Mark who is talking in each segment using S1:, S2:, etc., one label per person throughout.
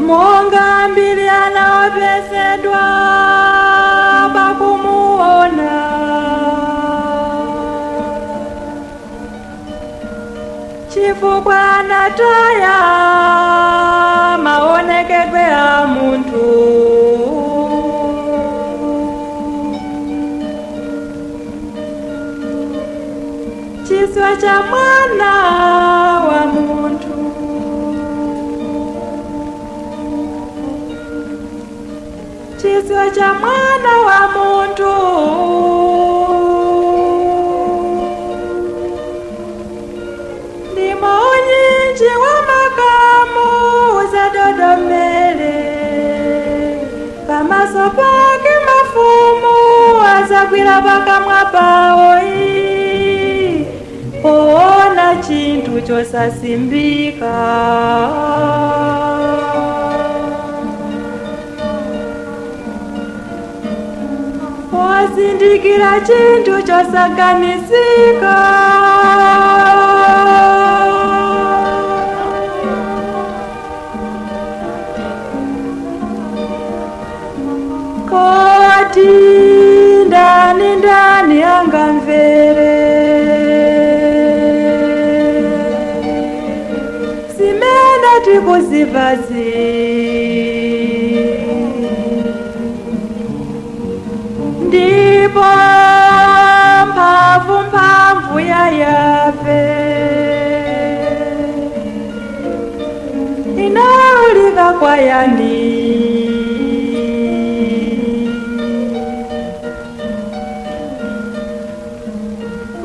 S1: Monga ambiri anaopsedwa pakumuona, chifukwa anataya maonekedwe a munthu. Chiswe cha mwana wa munthu, chiswe cha mwana wa munthu, ndimo unyinji wa makamu uzadodomele, pamaso pake mafumu azagwira pakamwa pawo poona chinthu chosasimbika. Pozindikira chinthu chosaganizika. Kodi ndani ndani angamvere zimene tikuzivazi? Ndipo mphamvu mphamvu ya Yave inaulika kwa yani?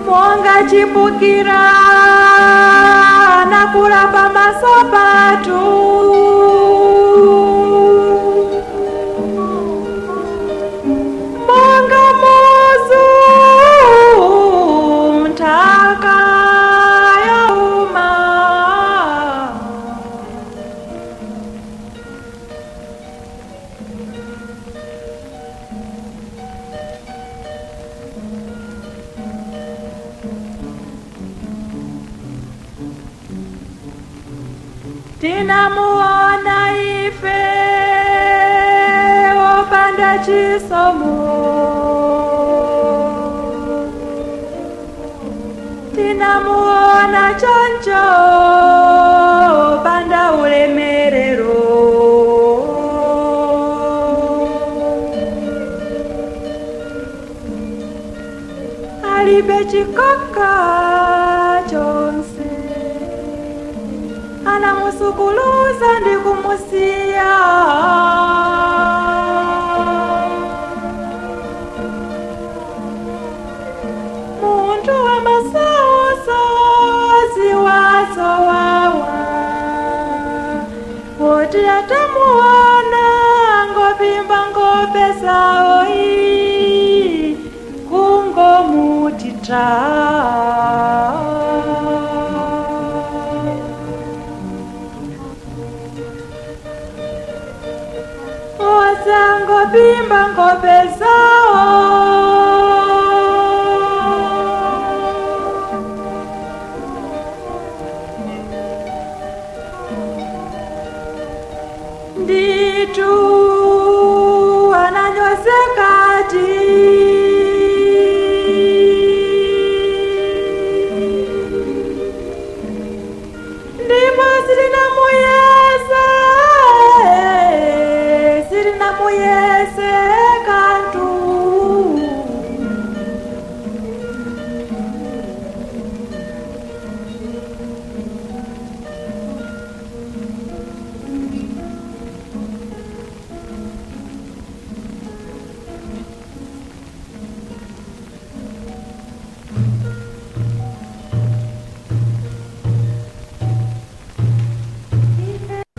S1: Monga chipukira nakula pamaso pathu, monga muzu nthaka yauma. Tinamuona ife opanda chisomo, tinamuona choncho opanda ulemerero. Alibe chikoka chonse, anamusukuluza ndi kumusiya. Munthu wa masautso ziwazowawa, poti atamuona ngopimba ngope zawo kungomuti taa. Osangopimba ngope zawo, nditu ananyozekati. Ndipo sitinamuyese, sitinamuyese